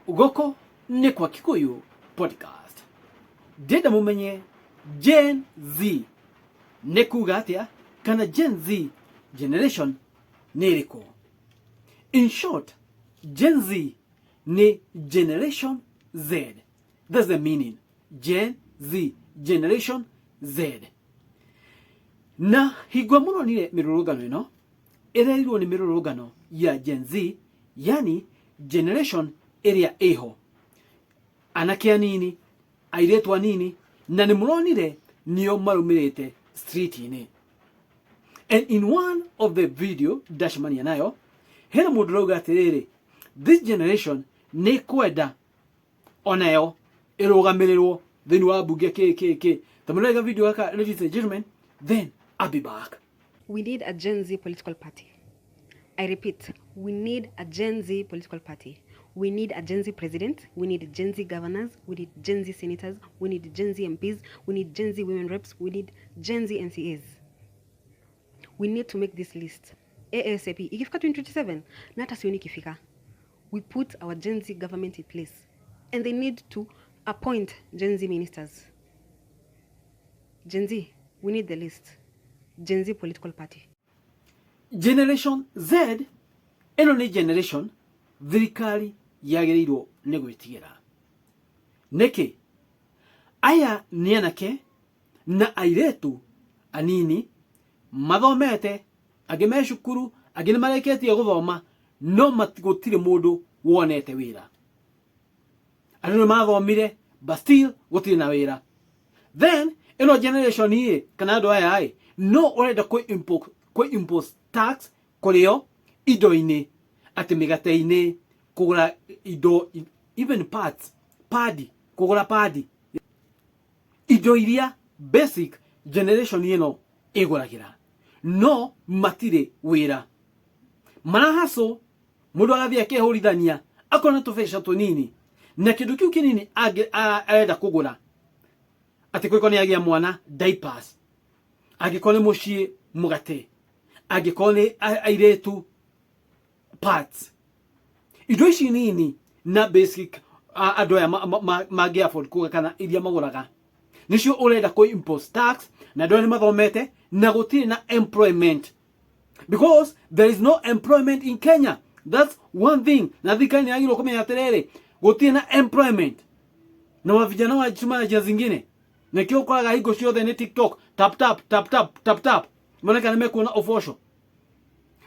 Gũkũ nĩ kwa Kikuyu Podcast. Ndĩrenda mũmenye Gen Z nĩ kuga atĩa kana Gen Z generation nĩ ĩrĩkũ. In short, Gen Z nĩ Generation Z. That's the meaning. Gen Z, Generation Z. Na hingo mũronire mĩrũrũngano ĩno ĩrerirwo nĩ mĩrũrũngano ya Gen Z, yani generation ĩrĩa ĩho, anake anini, airĩtu anini, na nĩ mũronire nĩo marũmĩrĩte street-inĩ. And in one of the video ndacemania nayo, hena mũndũ ũrauga atĩrĩrĩ, this generation nĩ kwenda onayo ĩrũgamĩrĩrwo thĩinĩ wa mbunge kĩ kĩ kĩ. Tamũrega video gaka, ladies and gentlemen, then I'll be back. We need a Gen Z political party. I repeat, we need a Gen Z political party. We need a Gen Z president. We need Gen Z governors. We need Gen Z senators. We need Gen Z MPs. We need Gen Z women reps. We need Gen Z MCAs. We need to make this list ASAP. Ikifika 2027, na hata sioni ikifika. We put our Gen Z government in place. And they need to appoint Gen Z ministers. Gen Z, we need the list. Gen Z political party. Generation Z ĩno nĩ generation thirikari yagĩrĩirwo nĩ gwĩtigĩra. Nĩkĩ? Aya nĩ anake na airĩtu anini mathomete, angĩ me cukuru, angĩ nĩ marĩkĩtie gũthoma, no gũtirĩ mũndũ wonete wĩra. Andũ nĩ mathomire but still gũtirĩ na wĩra. Then ĩno generation ĩ kana andũ aya ĩ no ũrenda kwĩ impose tax kũrĩo indo-inĩ, atĩ mĩgate-inĩ, kũgũra indo, even parts, padi, kũgũra padi, indo iria basic generation ĩno ĩgũragĩra, no matirĩ wĩra. Marahacũ mũndũ agathiĩ akehũrithania akona tũbeca tũnini, na kĩndũ kĩu kĩnini arenda kũgũra, atĩ kwĩko nĩ agĩa mwana diapers, angĩkorwo nĩ mũciĩ mũgate, angĩkorwo nĩ airĩtu parts, indo ici nini na basic andũ aya mangĩ afford kũgũra kana iria magũraga, nĩcio ũrenda kũ impose tax. Na andũ aya nĩ mathomete na gũtirĩ na employment, because there is no employment in Kenya. That's one thing. Na thirikari nĩ yagĩrĩirwo kũmenya atĩrĩrĩ, gũtirĩ na employment na mavijana wajituma na njia zingine. Nĩkĩo ũkoraga hingo ciothe nĩ TikTok, tap tap tap tap tap tap, moneka nĩ mekuona ũboco.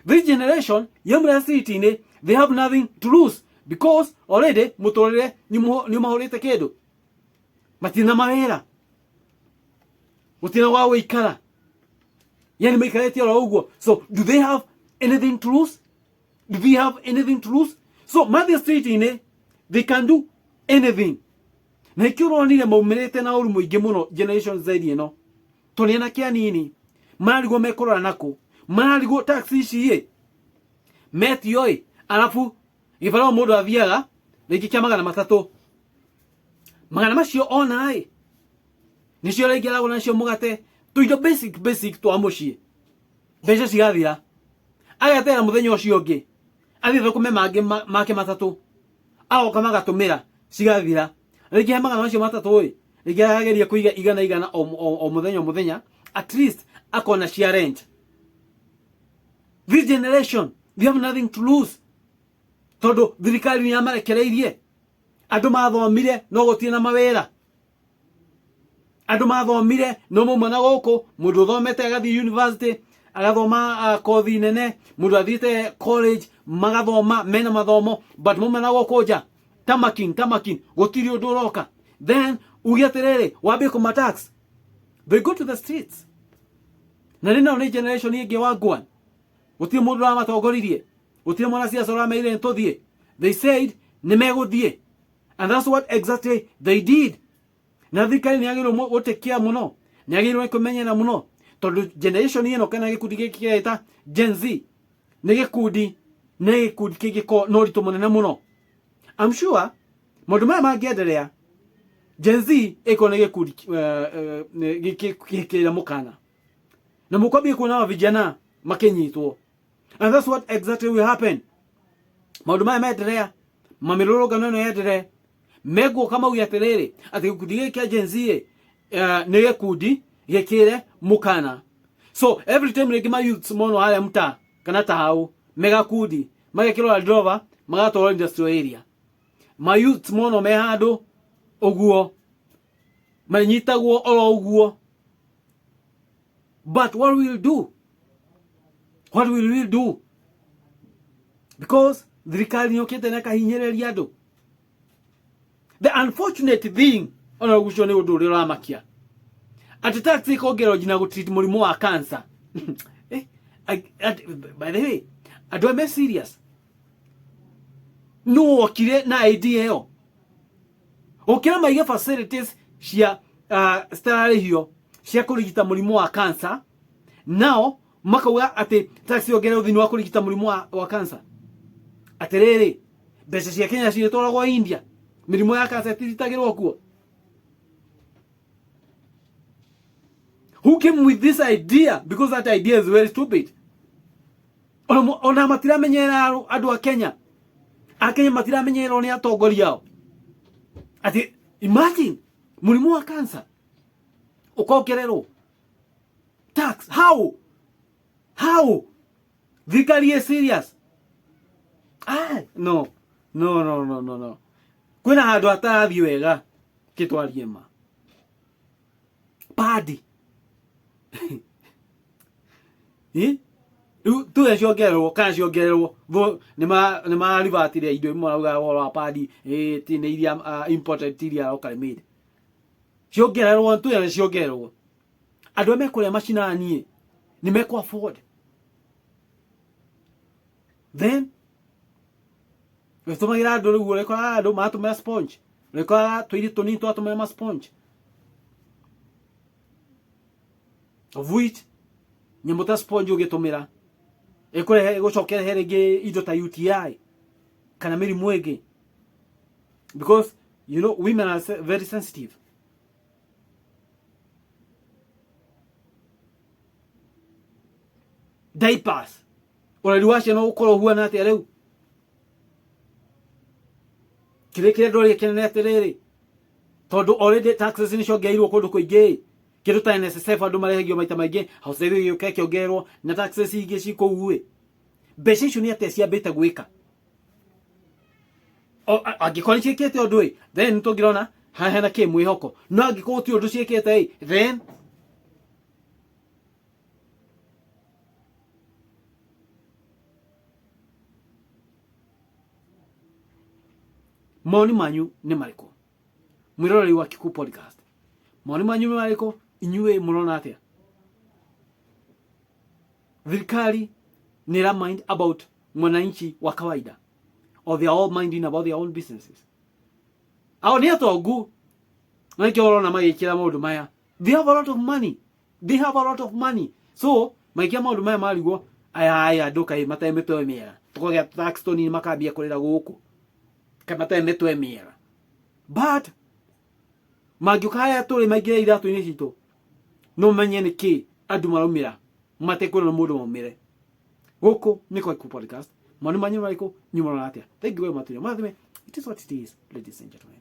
This generation yaumĩra street-inĩ, they have nothing to lose because already mũtũrĩre nĩ ũmahũrĩte kĩndũ, matirĩ na mawĩra, gũtirĩ na gwa gũikara, yani maikarĩte oro ũguo. So do they have anything to lose? Do they have anything to lose? So mathiĩ street-inĩ, they can do anything. Na ikĩo ũronire maumĩrĩte na ũru mũingĩ mũno generation Z ĩno, tondũ nĩ anake anini mararigwo mekũrora nakũ, mararigwo tax ici ĩ metio ĩ, arabu gĩbarũa mũndũ athiaga rĩngĩ kĩa 300, magana macio ona ĩ nĩcio rĩngĩ aragũra nacio mũgate, tũindo basic basic twa mũciĩ, mbeca cigathira, ageterera mũthenya ũcio ũngĩ athiĩ thũkũme mangĩ make matatũ, agoka magatũmĩra, cigathira. Rĩngĩ he magana macio matatũ ĩ rĩngĩ arageria kũiga igana igana o mũthenya o mũthenya, at least akona cia rent. This generation, they have nothing to lose, tondũ thirikari nĩ yamarekereirie. Andũ mathomire no gũtirĩ na mawĩra. Andũ mathomire no mauma na gũkũ, mũndũ ũthomete agathiĩ university agathoma kothi nene, mũndũ athiĩte college magathoma mena mathomo, but mauma na gũkũ nja tamakin tamakin, gũtirĩ ũndũ ũroka. Then uge atĩrĩrĩ, wambie kũma tax, they go to the streets. Na nĩ nao nĩ generation ĩngĩ wangwan, gũtirĩ mũndũ ũramatongoririe, gũtirĩ mwanasiasa ũramerire nĩ tũthiĩ. They said nĩ megũthiĩ, and that's what exactly they did. Na thirikari nĩ yagĩrĩirwo gũtekia mũno, nĩ yagĩrĩirwo nĩ kũmenyera mũno, tondũ generation ĩno kana gĩkundi gĩkĩ kĩreta Gen Z nĩ gĩkundi kĩngĩkorwo na ũritũ mũnene mũno. I'm sure maũndũ maya mangĩenderea, Gen Z ĩkorwo nĩ gĩkundi gĩkĩra mũkana na mũkwambie kuona vijana makĩnyitwo, and that's what exactly will happen. Maũndũ maya menderea. Mamĩrũrũngano ĩno yenderee, megũka mauge atĩrĩrĩ atĩ gĩkundi gĩkĩ kĩa Gen Z ĩ, nĩ gĩkundi gĩkĩre mũkana. So every time rĩngĩ ma youths mono harĩa mtaa kana taũ megakundi magekĩrwo Land Rover magatwarwo industrial area, ma youths mono me handũ ũguo manyitagwo oro ũguo. But what will do, what will we do? Because thirikari nĩ yũkĩte na ĩkahinyĩrĩria andũ. The unfortunate thing ona ũguo nĩ ũndũ ũrĩa ũramakia atĩ tax ĩkongererwo nginya gũtreat mũrimũ wa cancer. By the way, andũ aya me serious? Nũ wokire na idea ĩyo gũkĩra maige facilities cia citararĩhio cia kũrigita mũrimũ wa cancer, nao makauga atĩ tax yongererwo thĩinĩ wa kũrigita mũrimũ wa cancer? Atĩrĩrĩ, mbeca cia Kenya cirĩtwaragwo India, mĩrimũ ya cancer ĩtirutagĩrwo kuo. Who came with this idea? Because that idea is very stupid. Ona matiramenyerera andũ a Kenya, a Kenya matiramenyererwo nĩ atongoria ao. Atĩ imagine mũrimũ wa cancer ũkongererwo tax. How thirikari ĩ serious? Ah, no, no, no, no, no, no, kwĩna handũ hatarathiĩ wega, kĩtwarie ma padi. Rĩu tuge ciongererwo kana ciongererwo nĩ mararivatire indo imwe, marauga ũhoro wa padi ti nĩ iria imported, ti iria locally made. Ciongererwo, tuge nĩ ciongererwo, andũ arĩa mekũrĩa macinani nĩ mekũ afford? Then gĩtũmagĩra andũ rĩu, ũrĩkoraga andũ maratũmĩra sponge, ũrĩkoraga tũirĩtu tũnini twatũmĩra ma sponge, of which nyamũ ta sponge ũgĩtũmĩra ĩkũrehe ĩgũcokerehe rĩngĩ indo ta UTI kana mĩrimũ ĩngĩ, because you know women are very sensitive. Diapers, ũreri wa ciana ũgũkorwo ũhuana atĩa rĩu? Kĩrĩa kĩrĩa ndũrĩa kĩnene atĩrĩrĩ, tondũ already taxes nĩ ciongereirwo kũndũ kũingĩ, kĩndũ ta NSSF andũ marehagio maita maingĩ, house revy ĩgĩũka ĩkĩongererwo na taxes ingĩ ci kũu ĩ, mbeca icio nĩ atĩa ciambĩte gwĩka? Angĩkorwo nĩ ciĩkĩte ũndũ ĩ, then tũngĩrona haha hena kĩ mwĩhoko, no angĩkorwo ti ũndũ ciĩkĩte ĩ, then mawoni manyu nĩ marĩkũ? Mwĩroreri wa Kikuu Podcast, mawoni manyu nĩ marĩkũ? Inyuĩ mũrona atĩa? Thirikari nĩ ĩra mind about mwananchi wa kawaida, or they are all minding about their own businesses? Ao nĩ atongu na nĩkĩo ũrona magĩkĩra maũndũ maya. They have a lot of money, they have a lot of money, so magĩkĩra maũndũ maya marigwo aya aya andũ kaĩ matarĩ mĩtwe mĩega, tũkagĩa tax tũnini makambia kũrĩra gũkũ, kaĩ matarĩ mĩtwe mĩega. But mangĩũka harĩa tũrĩ maingĩre iratũ-inĩ citũ, no menye nĩ kĩ andũ maraumĩra matekwĩrwo nĩ mũndũ maumĩre. Gũkũ nĩ kwa Kikuu Podcast. Mawoni manyu marĩkũ? Inyuĩ mũrona atĩa? Thank you very much. Marathime. It is what it is, ladies and gentlemen.